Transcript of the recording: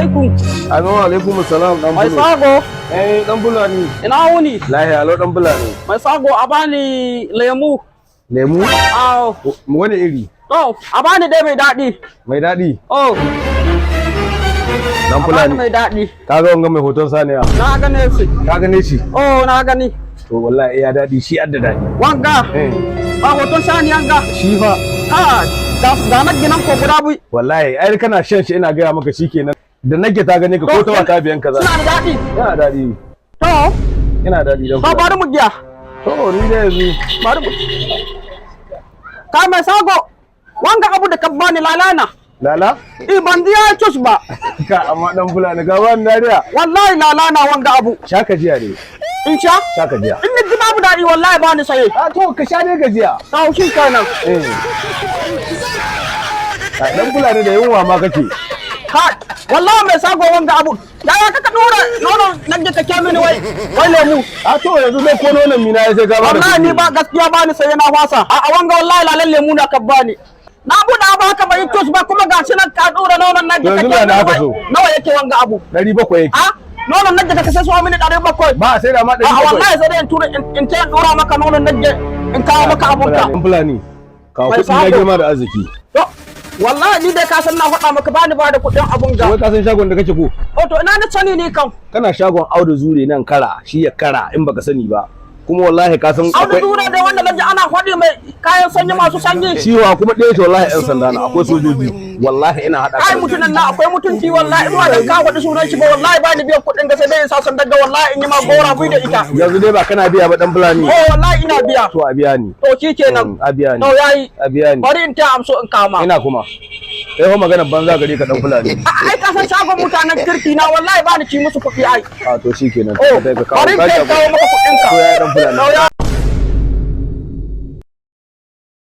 Alaikum. Amin wa alaikum salam, dan Mai bulo. sago. Eh, dan bulani. Ina wuni? Lahiya alo, dan bulani. Mai sago, a bani lemu. Lemu? Aw. Wani iri? To, a bani dai mai daɗi. Mai daɗi? Oh. Dan A bani fulani. mai daɗi. Ka ga wanga mai hoton saniya? Na gane shi. Ka gane shi? Oh, na gani. To, wallahi ya daɗi, shi adda daɗi. Wanga? Eh. Ba hoton saniyan ga? Shi fa. Ha, ga na ginan ko guda biyu. Wallahi ai kana shan shi, ina gaya maka, shikenan. Da nake ta gane ka ko ta wata biyan kaza. Suna da daɗi? Yana daɗi. To, Yana daɗi, dan to, fulani. bari mu giya. To, ni da yanzu. Bari mu. Kai, mai sago. Wanga abu da ka bani lalana. Lala? Eh, ban ji ya cus ba. Ka amma dan fulani ka bani dariya. Wallahi lalana wanga abu. Sha ka jiya ne. In sha? Sha ka jiya. In ni ji babu daɗi, wallahi ba ni saye. A to, ka sha ne gajiya. To, shi kenan. Eh. A dan fulani, da yunwa ma kake. Ka wallahi mai sago, wanga abu. Yaya kaka dora nono nan ka ke mini wai lemu? A to, yanzu zai ko nonon mina ya sai ka ba da Wallahi kuɗi. ni ba gaskiya ba ni saye, na fasa. A wanga wallahi lalan lemu na ka bani. Na buɗe abu haka bai tus ba, kuma gashi nan ka dora nonon nan ka Yanzu ke na mini aka wai. so. Nawa yake wanga abu? 700 yake. A nonon nan ka sai so mini 700. Ba a sai da ma A 700. wallahi sai dai in tura in ta dora maka nonon nan in kawo maka abunka. Dan fulani. Kawo Mai kuɗi na sabo. girma da arziki. To, wallahi ni dai ka san na faɗa maka bani ba da kuɗin abun ga. Wai ka san shagon da kake ko? Oh, to, ina ni sani ni kam. Kana shagon Audu Zure nan kara, shi ya kara in baka sani ba. Kuma wallahi ka san Audu Zure dai wanda naji ana faɗi mai kayan sanyi masu sanyi. Ciwa kuma ɗaya ce, wallahi 'yan sanda na akwai sojoji. Wallahi ina haɗa Ai ka da mutunan na akwai mutunci, wallahi in ba dan ka faɗi sunan shi ba, wallahi ba ni biyan kuɗin ga, sai dai in sa san daga, wallahi in yi ma gora bui da ita. Yanzu dai ba kana biya ba, dan fulani? Oh, wallahi ina biya. To, a biya ni. To, shi kenan. A biya ni. To, yayi. A biya ni. Bari in ta amso in kama. Ina kuma. Kai fa maganar banza gare ka, dan fulani. Ai ka san shagon mutanen kirki na, wallahi ba ni ci musu kuɗi ai. A to, shikenan. Oh, Kai ka kawo. bari in kai kawo maka kuɗin ka. To, ya dan fulani. To, ya